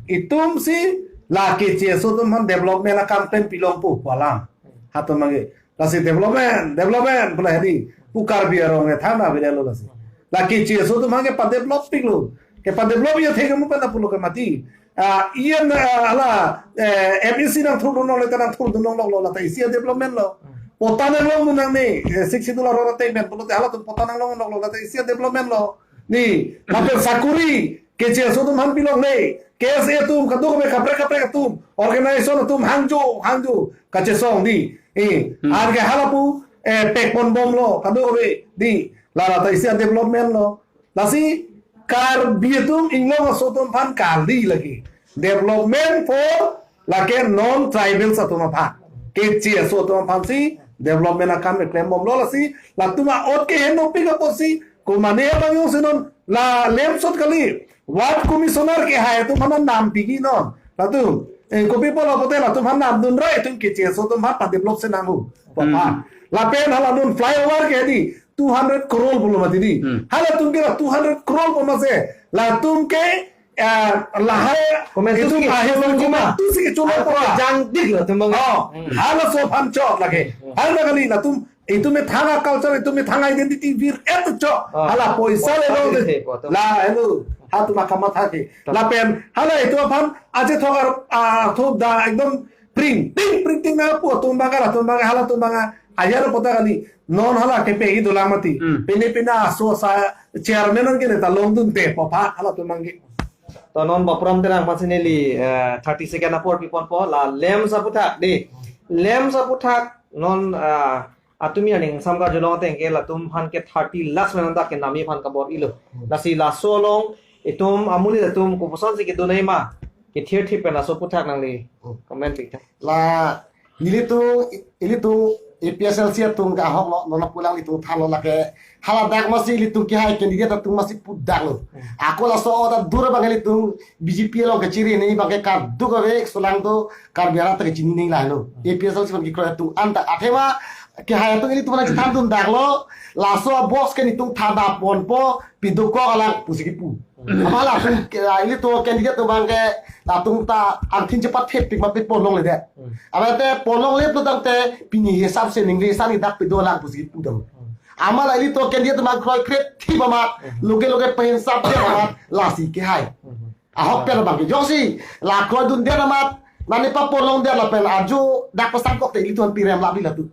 itum si la K C S O atum aphan development akam pen pilong pu pu alam. Hatum abangke. Lasi development, development, pula hedi, pu Karbi arong e thana bidelo lasi. La K C S O atum abangke pa-develop piklo. Kepa-develop ya thek mo pen ta pulo ke mati. Ah, iyan, ah, hala, eh, M A C nangthurdun longle ta nangthurdun longloklo, la ta isi a-development lo. Patta nanglongdun nangne, eh, Sixth Schedule arong attainment pulote halatum patta nanglongloklo, la ta isi a-development lo. Ne, lapen sakuri, K C S O atum aphan pilongle, K S A atum, kadokave kaprek kaprek atum, organization atum, hangjo, hangjo, kachesong ne. Eh, Hmm. anke halapu, eh, pekponbomlo, kadokave ne, la la ta isi a-development lo. Lasi Karbi atum inglong aso atum aphan kali lake. Development for lake non-tribals atum aphan. K C S O atum aphan si development akam keklembomlo lasi latum a-ot ke henopik apotsi komane abang jongsi non la LAMPS ahut kali. Ward commissioner kehai atum aphan nampi ke non. Latum, eh, kopi pulo pulote latum aphan namdun ra itum K C S O atum aphan pa-develop si nanghu. Papa. Hmm. Lapen hala non flyover ke di two hundred crore pulo mati di. Hmm. Halatum ke la two hundred crore pu mase. Latum ke, eh, lahai Komentu itum si ke, ahelo komentu komentu si ke chulo apa? Apa jangdik lo tembang. Oh, Hmm. halaso aphan chot lake. Hmm. Hala kali latum itum methang a-culture, itum methang a-identity vir-et chot. Ah. Hala poisa Poisa lelo vir de. the po, to. La, hello. Hatum akamatha ke. To. Lapen hala itum aphan aje thok ar, ah, thok da ekdom pring, pring, pring, pring na pu atum abang, atum abang, halatum abang. Ayar pota kali. Non hala kepe-i dolang mati. Hmm. Pine pine aso sa chairman an ke ne ta longdunte pu aphan halatum abang ke. To non Bapram Terang aphan si neli, eh, thirty second apor piponpo la LAMPS aphuthak di. LAMPS aphuthak non, ah, atum ya ning samka jolong ateng ke latum aphan ke thirty lakhs menang dak kenamji aphan kabor-ilo. Hmm. Lasi laso along itum amonit atum kopuson si kedun nangji ma kethirthip pen laso aphuthak nangli Hmm. comment pik tha. La nelitum, ilitum A P H L C atum ke ahok lo, non pulang ilitum thanlo lake. Haladak masi ilitum kehai candidate atum masi pudaklo. Ako laso ota dur abang ilitum B J P along kachiri ni abang ke kaduk ave, solang do Karbi arat ta kachini nangji lo. A P H L C abang kekroi atum anta athema kehai atum ilitum nangchethan dundaklo. Laso box ke nelitum thanda ponpo, pidukok alang pusi kipu. Ama latum ke, ah, ilitum candidate atum abang ke latum ta angthin chepathepik ma pe ponlongledet. Ama te ponlongle pulo tangte pini hisap se ningve san ni dak pido lang pusi kipu dam. Ama la ilitum candidate atum abang kroikre thi ba ma, loge loge pen sap de ba ma, lasi kehai. Ahok pen abang ke jongsi la kroidundet amat, nani paponlongdet lapen ajo dak pasangkok te ilitum pirem la bi latum.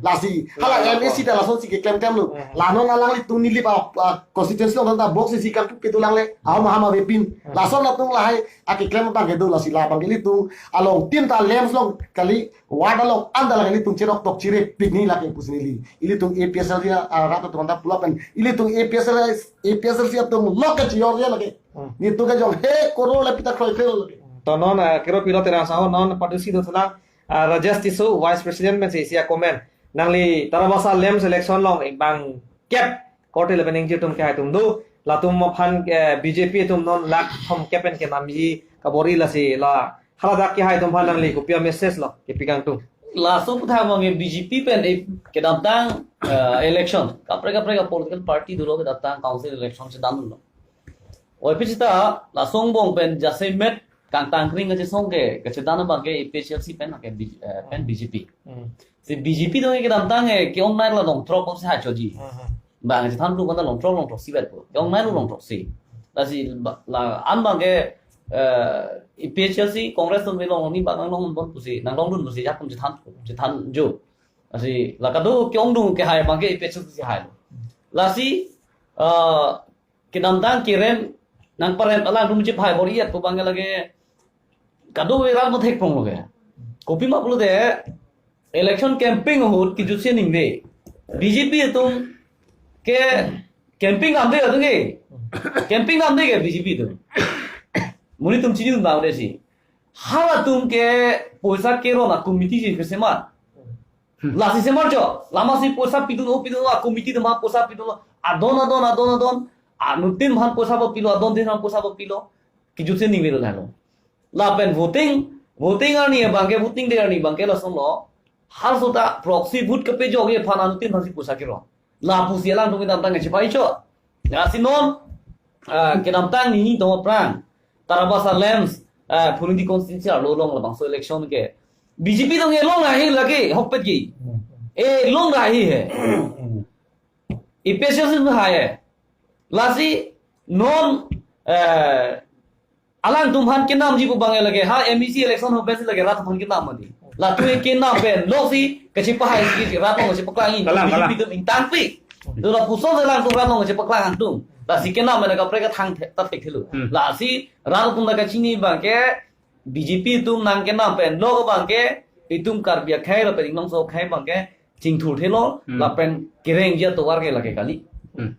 Lasi hala M A C ta lasonsi keklemklemlo. La non alanglitum Nilip a, a constituency along ta box isi kangpu kedo langle, ahom aham avepin. Lason atum lahai akeklem abang kedo, lasi labang ke ilitum along tin ta lems along kali, ward along anta lang ilitum cheroktok cherepik ni lake pusi neli. Ilitum A P H L C arat atum anta pulo pen ilitum A P H L C, A P H L C atum lok ke chiyor ya lake. Nelitum ke jong he koror le pita kroikre lake. To non, eh, kero pilo terang saho non padusi do selang, eh, Rajesh Tisso, Vice President pensi isi a-comment. Nangli Tarabasa lems election along bangkep korte lapen ingjir atum kehai atum do. Latum aphan, eh, B J P atum non lakh thomkep pen kenamji kabor-i, lasi la haladak kehai atum aphan nangli kopi a-message lo kepi kangtung? Laso aputhak abang ke B J P pen, eh, kedamtang, eh, election, kaprek kaprek a-political party dolo kedamtang council election chedan dolo. Oi pi seta laso angbong pen jasemet kangtang kring kachesong ke kachedan abang ke A P H L C pen ke B-, eh, pen B J P. Si B J P atum ke kedamtang ke ke-ongnei la longthrok si hachoji. Bang chethan tu kan longthrok longthrok si ber po. Ke-ongnei lo longthrok si. Lasi ba-, la an abang ke, eh, A P H L C Congress atum ke long ni bang nanglong bon pusi, nanglongdun pusi, jak pun chethan, chethan jo. Lasi la kado ke-ongdung kehai abang ke A P H L C hai lo. Lasi, eh, kedamtang kerem nangparem alangtum chephai bor-i at pu abang ke lake kadokave rat mathek pong lo ke. Kopi ma pulote election campaign ahut kijutsi ningve. B J P atum ke campaign damde atum ke. Campaign damde ke B J P atum. Monit atum chinidun damde si. Halatum ke poisa keron a-committee si kesemar. Lasi semar jo, lama si poisa pidun o pidun o, a-committee atum aphan poisa pidun lo. Adon, adon, adon, adon. Anuttin aphan poisa pilo, adon tin aphan poisa pilo. Kijutsi ningve lo lalo. Lapen voting, voting arni abang ke, voting day arni abang ke lason lo. Halaso ta proxy vote kepejokji aphan anuttin aphan si poisa keron. Lapusi alangtum kedamtang chepai cho. Lasi non, ah, kedamtang neli tong aphrang Tarabasa lems, ah, Phuloni constituency arlo along labangso election ke B J P atum ke long ahi lake hokpet ke. Eh, long ahi he. A P H L C atum hai he. Lasi non, eh, alangtum aphan kenamji pu abang ke lake ha M A C election ho pensi lake rat aphan kenam mati. Latum ke kenam pen lok si kachepahai si rat along kachepaklang in. Kalang, B J P kalang. Atum ingtangpik. Lapuson si alangtum rat along kachepaklang angtung. Lasi kenam pen kaprek kathang the-, ta thekthelo. Hmm. Lasi rat atum ta kachini abang ke B J P atum nangkenam pen lok abang ke itum Karbi akhei lapen inglongso akhei abang ke chingthurthelo, hmm, lapen kerengji atovar ke lake kali. Hmm.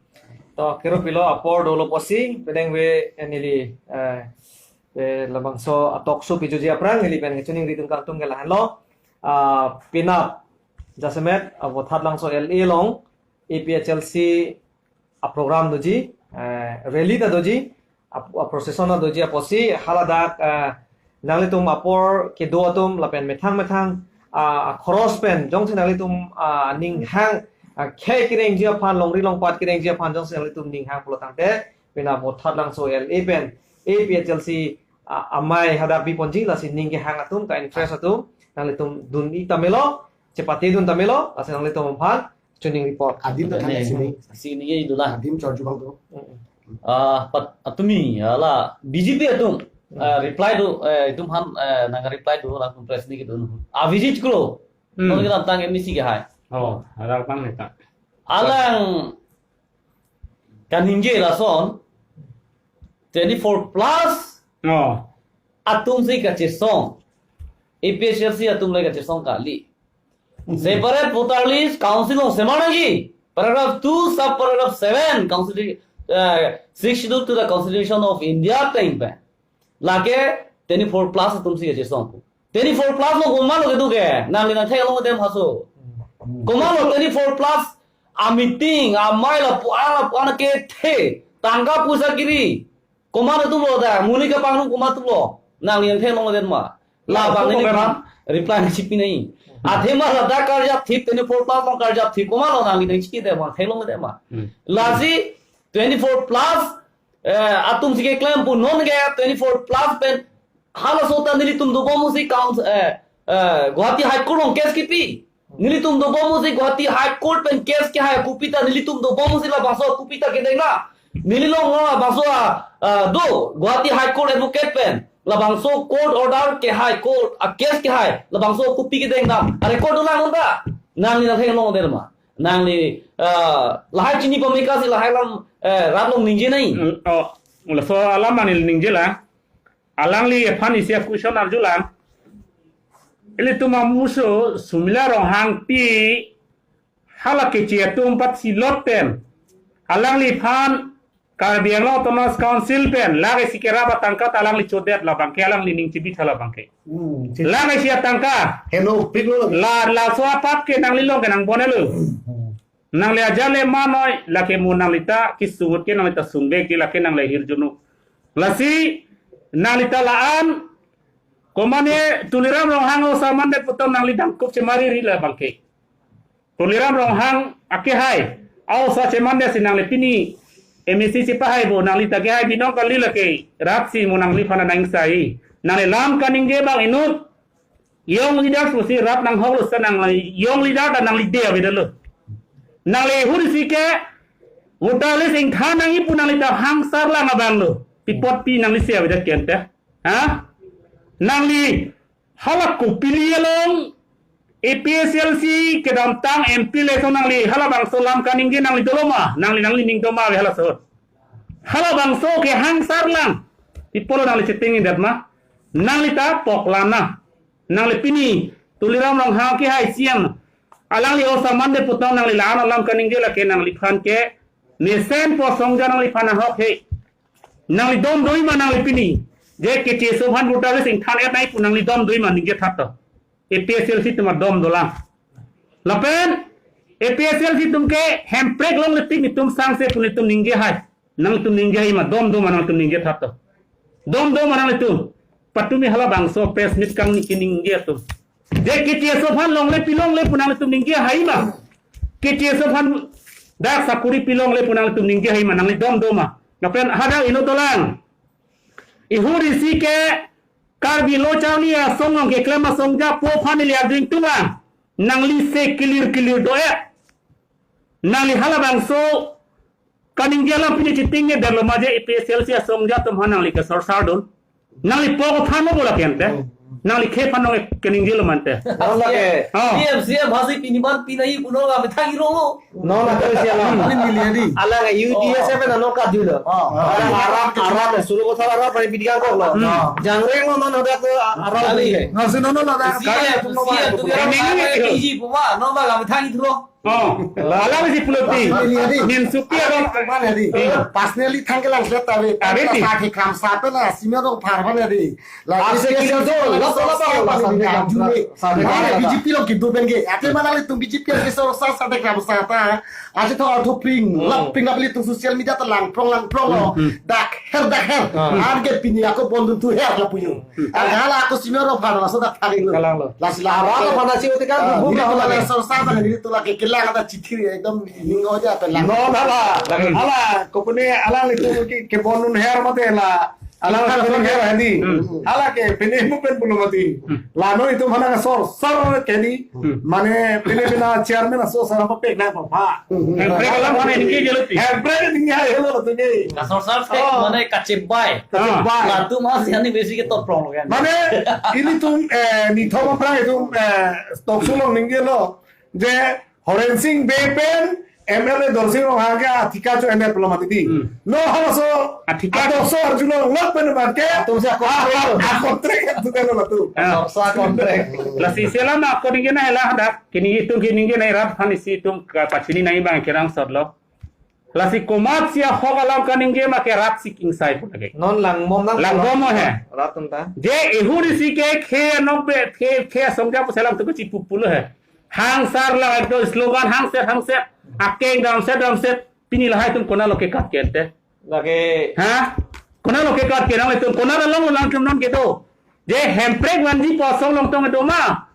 To kero pilo apor dolo pusi penang ve, eh, neli, eh, eh, labangso a-talk show pijuji aphrang neli pen kachiningridun kangtung ke lahenlo. Ah, penap jasemet, ah, Vothatlangso L A along A P H L C a-program doji, eh, rally ta doji, a, a-procession ta doji apotsi haladak, eh, nanglitum apor kedo atum lapen methang methang, ah, akhoros pen jongsi nanglitum, ah, ninghang, ah, khei kerengji aphan, longri longpat kerengji aphan jongsi nanglitum ninghang pulo tangte, penap Vothatlangso L A pen A P H L C, ah, amei hadak biponji, lasi ning kehang atum, ka-interest atum nanglitum dun-i ta melo, chepatedun ta melo, lasi nanglitum aphan Tuning report. Adim ta than sini. Sini ye idola. Adim chorju bang tu. Mm-mm. Ah, pat atumi, ala B J P atum, mm, ah, reply do, eh, itum aphan, eh, nang reply do, latum press ni gitu. Ah, visit kro. Mm. Non kita tang M A C ke hai. Oh, ada apa nih, tak? Alang kaningje lason twenty-four plus. Oh. Atum si kachesong. A P H L C atum le kachesong kali. Separate voter list council along semar nangji. Paragraph two, sub paragraph seven, constitu-, uh, Sixth Schedule to the Constitution of India ateng pen. Lake twenty-four plus atum si kachesong. Twenty-four plus lo komat lo kedo ke. Nangli nangthek along dem haso. Komatlo twenty-four plus a meeting, amei lapu-an lapu-an kethe, tangka pusa kiri. Komat atumlo ta, monit kapangrum komat atumlo. Nangli nangthelongledet ma? Labang neli reply nangchipi nai. Athema ladak karjap thip, twenty-four plus along karjap thip, komatlo nangli nangchipi det ma, thelongledet ma? Hmm. Lasi twenty-four plus, eh, atum si keklem pu non ke twenty-four plus pen halaso ta nelitum dobom si count, eh, eh, Guwahati High Court along case kipi. Nelitum dobom si Guwahati High Court pen case kehai kopi ta, nelitum dobom si labangso kopi ta kedeng na. Neli along labangso a, a, do Guwahati High Court advocate pen labangso court order kehai, court a case kehai, labangso kopi kedeng dam a record dolang unta. Nangli nangthelongledet ma? Nangli, ah, lahai chini pameka si lahai alam, eh, rat along ningje nai. Mm, oh, laso alam nangli ningje la. Alangliphan isi a-question arjulang. Ilitum amuso Sumila Ronghang pi hala keche atum patsi lot pen alangliphan Karbi Anglong Autonomous Council pen lake si kerap atangka ta alangli chodet, labang ke alangli ning chibitha labang ke. Hmm, si lake si atangka. Henopiklo. La, laso apap ke nangli along ke nangbonelo. Hmm. Nangli ajat le manoi, lake mo nangli ta kesungut ke nangli ta sungbe ke, lake nangli hirjuno. Lasi nangli ta la-an, komatne Tuliram Ronghang osa mandet pu atum nangli dangkup chemariri labang ke. Tuliram Ronghang akehai, a-osa chemandet si nangli pini M A C chepahai bo, nangli ta kehai binong kali, lake rat si mo nangliphan nang sai. Nangli lam kaningje abang inut young leader pusi rat nanghoklo, sa nangli young leader ta nangli de avedetlo. Nangli huri si ke voter list ingthan nangji pu nangli ta hangsar lang abanglo. Pi apot pi nangli se avedet ke ante? Ha? Nangli hala kopili along A P H L C kedamtang M P election nangli halabangso lam kaningje nangli dolo ma? Nangli, nangli ning doma ave halaso? Halabangso ke hangsar lang. Pi apotlo nangli chetingdet ma? Nangli ta poklang na. Nangli pini Tuliram Ronghang kehai C M, alangli osa mandet pu atum nangli la-an alam kaningje, lake nangliphan ke mesen po songja nangliphan ahok he. Nangli dom doji ma nangli pini? Je keche aso aphan voter list ingthan-et nai pu nangli dom doji ma, ningje tha to. A P H L C atum dom dolang. Lapen A P H L C atum ke Hemprek longle tik netum sangse pu netum ningje hai. Nangtum ningje hai ma, dom doma nangtum ningje tha to. Dom doma nangtum. Patumi halabangso press meet kangni keningje atum. Je keche aso aphan longle pilongle pu nangtum ningje hai ma? Keche aso aphan dak sakuri pilongle pu nangtum ningje hai ma? Nangli dom doma. Lapen hadak inut dolang. Ihuri si ke Karbi Lo Charli Asong along keklem asongja po aphan ili ading tulang. Nangli se kelir kelir do-et. Nangli halabangso kaningje alam pini chetingnedetlo ma je A P H L C asongja atum aphan nangli kesorsar dun? Nangli pok aphan mo bola ke ante? Nangli khei aphan nong keningjelo ma ante? Non lake. Oh. C M, C M hasi pini man pini puno la methang irong lo. Non lake si alam. Ini milih di. Alang U D S F na non kat julo. Oh. Alang Arab, Arab, suru ko sala Arab, pai bidiang kok lo. Hmm. Jangreng lo non ada ke Arab. Kali. Ni ke. Nasi non lo ada. C M, C M tu dia. Ini, ini. P G puma, non ba la methang itu lo. Oh, alang si pulo ti. Personally, adi. Min supi aron. Personally, adi. Iya. Personally, thang kelang sudah tabi. Tabi ti. Sakhi kam sapa na, sima dong par mana, adi. Lagi apse sosial kirim do, media lap, lap, sosial lap, media lap, juli. Lap, lap, lap. B J P lo kitu ben ke. Ate mana le tum B J P ke so sa sa de kam sa ta. Aje to auto pring, hmm, lap pring lap le tum social media ta langprong langprong lo. Hmm, hmm. Dak her, dak her. Ah. An ke pini ako bondun tu her la puyo. Hmm. Ang hala ako sima dong par, laso dak thang lo. Kalang lo. Lasi la Arab apa nasi uti kan, ah, bubuk ini lah kalau orang. Sorry, sorry, ini tuh lagi kelang ada cicir ya, ekdom ningo aja apa lang. Non hala. Lagi. Hala, kopune alanglitum ke, kebonun her mate la. Alang kebonun her hadi. Hmm. Hala ke, pine mu pen pulo mati. Hmm. Lano itu mana ka sor, sor ke di. Hmm. Mane pine pina chairman aso sar apa pek na apa. Hmm. Hemprek alam mana ini ke jelo ti? Hemprek ini ya, hello tu ni. Kasor sar ke, oh, mana kachebai. Kachebai. Latum as yani besi ke top prong lo kan. Mane, ilitum, eh, nithom aphrang itum, eh, talk show along ningjelo. Je Horen Sing Bey pen M L A Dorsing Ronghang ke athika cho-en-et pulo mati di. Hmm. Non halaso athika atok so arjulo lok pen ban ke. Atum si akon, ah, trek lo. Akon trek tu delo tu. Ah. Sorsa akon trek. Lasi selam akon ningje nai la dak. Kini itum kini ningje nai rat aphan isi itum kapachini nai bang kerangsot lo. Lasi komat si ahok alam kaningje ma ke rat si kingsai pu lake. Non langbom nang. Langbom he. Rat anta. Je ihuri si ke khei anokbe khei, khei asongja pu selam tu ke chipu pulo he. Hangsar lang ekdom slogan hangset hangset. Akeng damset damset. Pini lahai atum konat lo kekat ke ante. Lake. Ha? Konat lo kekat ke nanglitum. Konat along lo nangtum non kedo. Je hemprek vanji pu asong along tong kedo ma.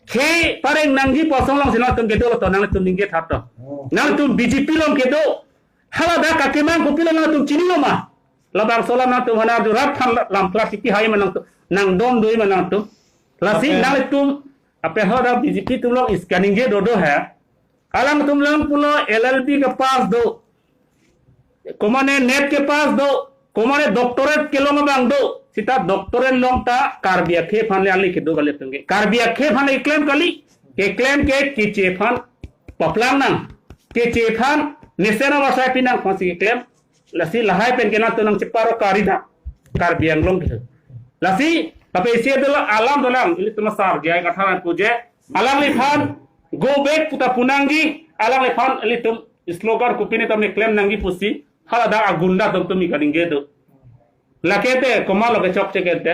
Khei pareng nangji pu asong along si nangtum kedo lo to, nangtum ningje thap to. Oh. Nangtum B J P along kedo. Hala dak akemang kopilo nangtum chinilo ma. Labangso alam nangtum hana jurat than lam kelas isi hai ma nangtum. Nangdom doi ma nangtum. Lasi Okay. nangtum. Ape hoda B J P atum along is kaningje dodo hai. Alangtum lang pulo L L B kepass do. Komane NET kepass do. Komane doctorate kelong abang do. Sita doctorate long ta Karbi akhei aphan le ali kedo kali atum ke. Karbi akhei aphan le klem kali. Keklem ke keche aphan paplang nang. Keche aphan mesen awasai pinang aphansi keklem. Lasi lahai pen ke nangtum nangcheparo kari dak. Karbi Anglong ke. Lasi, tapi isi adalah alam dolang. Ilitum asar, J I Kathar pu je. Alangliphan, go back pu ta pu nangji. Alangliphan, ilitum slogan kopi ni tame klem nangji pusi. Hala dak agunda atum tumi kaningje do. Lake te, komat lo kechokche ke te.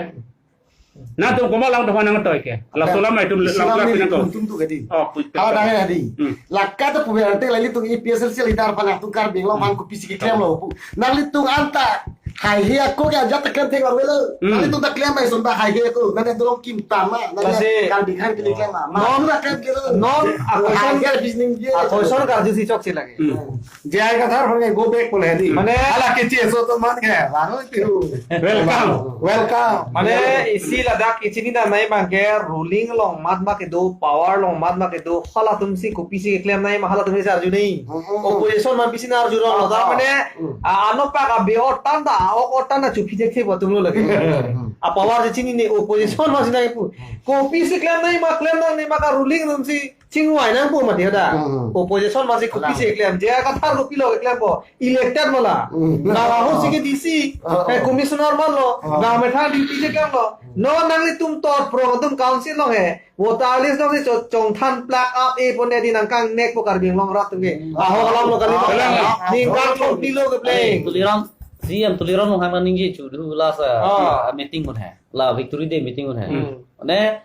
Nangtum komat lang dohon nangtoi ke. Laso alam itum Islam lang ni pinang ko. Tum tu gadi. Oh, puitu. Hala dak ya di. Hmm. Lake te pu berante lali tung A P H L C leader aphan nangtum Karbi Anglong aphan kopisi keklem lo pu. Nanglitum anta haihe ako ke ajat ta klem thek lang velo. Hmm. Nanglitum ta klem bai son ba haihe ako. Nangtum kim tama. Nang Lasi. Karbi khan ke klem ma. Ma Non. tu ta klem ke lo. Non, a question Haihe bisning je. A question karjusi chokche lake. Hmm. J I Kathar aphan ke go back pule di. Mane Hala keche aso atum aphan ke. Baru itu. Welcome. Welcome. Mane isi ladak kechini damnang abang ke ruling along mat ma kedo, power along mat ma kedo, halatum si kopisi keklem nangji ma halatum si arju nangji. Hmm. Opposition ma pisi nang arju rong lo ta mane, Hmm. a, ano pak a be otan ta, a ok otan ta chupi thek thek atum lo lake. Hmm. A power si chinine opposition ma si nangji pu. Kopisi klem nangji ma klem nangji ma ka ruling atum si chingvai nangpo mati hoda. Hmm. Opposition ma si kopisi Kalang. Klem, J I Kathar kopilo keklem po. Elected ma la. Hmm. Nang ahut si ke D C, Ah. eh, commissioner ma lo. Ah. Nang methang duty cheklem lo. No nanglitum tot pro atum council along he. Voter list along si cho-, chongthan plak ap e pon di nangkangnek po Karbi Anglong arat atum ke. Hmm. Ahok alam lo kali. Ah. Ningkan thom pilo kepleng. Tuliram, C M Tuliram Ronghang nangji chu du la sa, Ah. ah, meeting un hai. La Victory Day meeting un hai. Hmm. Ne,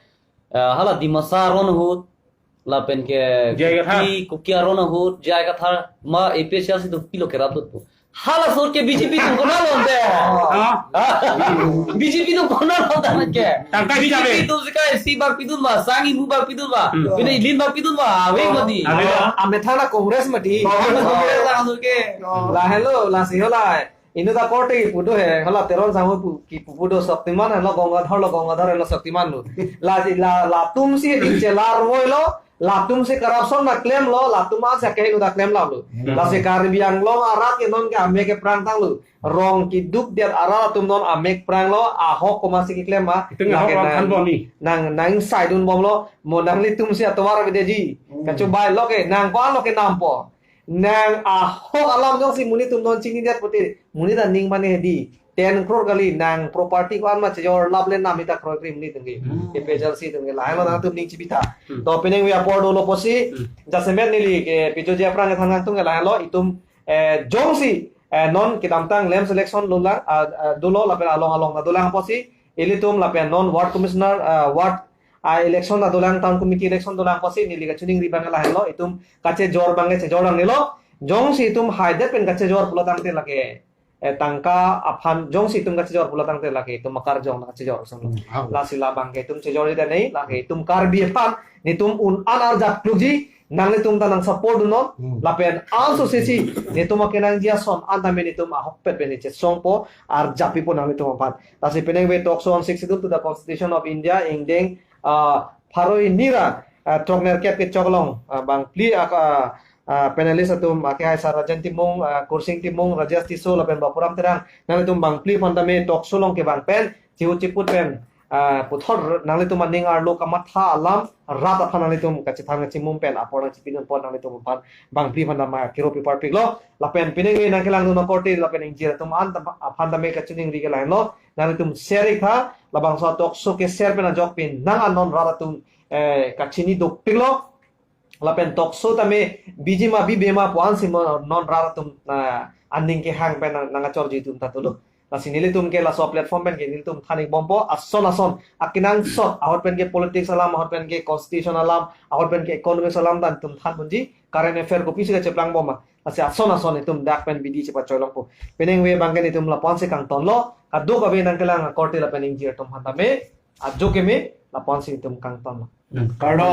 ah, hala Dimasa aron ahut, lapen ke J I Kathar. Kuki, Kuki aron ahut, J I Kathar, ma A P H L C atum pilo kerap lut pu. Halaso ke B J P atum konat lo ante. Ah. Ah. B J P atum konat lo ante ke. Tangka B J P hijabe. Atum si kai si bak pidun ba, sang imu bak pidun ba. Hmm. Pine ilin bak pidun ba, ave Oh. mati. Ave. Ah, amethang na Congress mati. Oh. Congress langsung ke. Oh. Lahelo, lasi ho lai. Inut akorte kipu do he, hala Teron Sangho pu, kipu pu do Shaktiman, hala Gangadhar lo Gangadhar, hala Shaktiman lo. La, la, latum si ding chelar voi lo, latum si corruption na klem lo, latum an si akehingno ta klem lo. Hmm. Lasi Karbi Anglong arat ke non ke amek keprang tang lo. Rong keduk det arat atum non amek prang lo, ahok komatsi keklem ma. Itum ahok lake rong nang, than bom ni. Nang, nang saidun bom lo, mo nanglitum si atovar avedeji. Hmm. Kachobai lo ke, nang ko-an lo ke nampo. Nang ahok alam jongsi monit atum non chinidet pute, monit aning mane di ten crore kali, nang property ko-an ma chejor lap le nam ita crore kri monit atum ke. Hmm. A P H L C atum ke, lahelo nangtum ning chibitha. Hmm. To penang ve apor dolo pusi, Hmm. jasemet neli ke pijo je aphrang kethan nangtum ke lahelo itum, eh, jongsi, eh, non kedamtang lem selection dolang, ah, ah, dolo lapen along along ta dolang pusi, ilitum lapen non ward commissioner, ah, ward, ah, election ta dolang, town committee election dolang pusi neli kachiningri abang lahelo, itum kachejor abang kachejor nangnelo, jongsi itum haidet pen kachejor pulo tangte lake, eh, tangka aphan jongsi itum kachejor pulo tangte lake itum makarjong kachejor solo. Hmm, hau. Lasi labang ke itum chejor jida nei, lake itum Karbi aphan, netum un-an arjap klukji, nanglitum ta nang support dun non, Hmm. lapen also sesi, netum akenangji ason, an tame netum ahokpet pen chesongpo, arjap pipo nanglitum aphan. Lasi penang ve talk show on Sixth Schedule to the Constitution of India, ingdeng, ah, pharo hini ra, ah, throknerkep kechok along, ah, bangphli, ah, ah, ah, panelist atum, ah, ke hai Sir Rajen Timung, ah, Kursing Timung, Rajesh Tisso, lapen Bapuram Terang, nanglitum bangphli aphan tame talk show along kevang pen, chihu chiput pen, ah, puthot nanglitum aning arlo kamatha alam, rat aphan nanglitum kachethan kachimum pen, apor nangchipidun apot nanglitum aphan, bangphli aphan tame kiro pi parpik lo, lapen penang ve nangkelangdun akorte, lapen ingjir atum an tam-, aphan tame kachiningri ke lahenlo, nanglitum share ik tha, labangso talk show ke share pen ajok pen nang anon rat atum, eh, kachini dopik lo. Lapen talk show tame biji ma bibe ma pu-an si mo non rat atum, ah, aning kehang pen nang, nang achorji atum ta tulo. Lasi nelitum ke laso platform pen ke nelitum than-ik bompo, ason ason akenangsot, ahut pen ke politics alam, ahut pen ke constitution alam, ahut pen ke economics alam ta nelitum than ponji, current affair kopisi kacheplang bom ma. Lasi ason ason itum dak pen bidi chepachoi longpo. Penang ve abang ke nelitum lapu-ansi kangtonlo, kadokave nangkelang akorte lapen ingjir atum aphan tame, ajo keme lapu-ansi itum kangtonlo. Kardom.